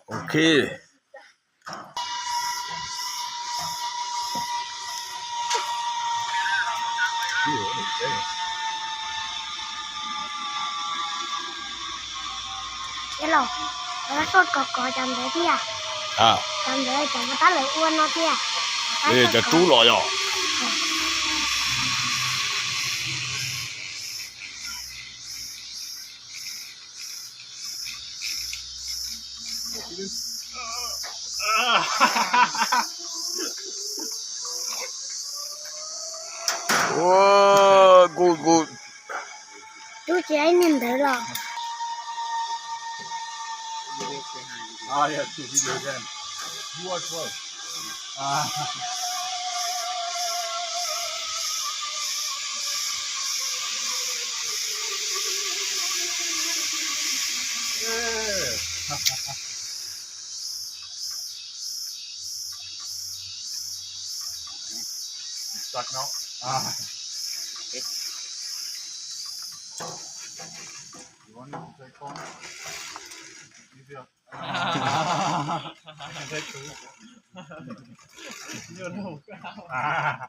ໂອເຄ. ເດລອ ແລ້ວໂສດກໍກໍຈຳໄດ້ເດ ອ່າ ຈຳໄດ້ ຈຳບໍ່ໄດ້ເລີຍ ອ້ວນເນາະເດ ເອີ ຈະຈູຫຼໍ ໂອ້ ກູດ ກູດ. ດູເຈໄອ້ນິນເດີລອ Ah, yeah, two videos then. You watch what? Ah. Yeah. Stuck now? Ah. You want me to take phone? Easier. Ah. Take two. Ah.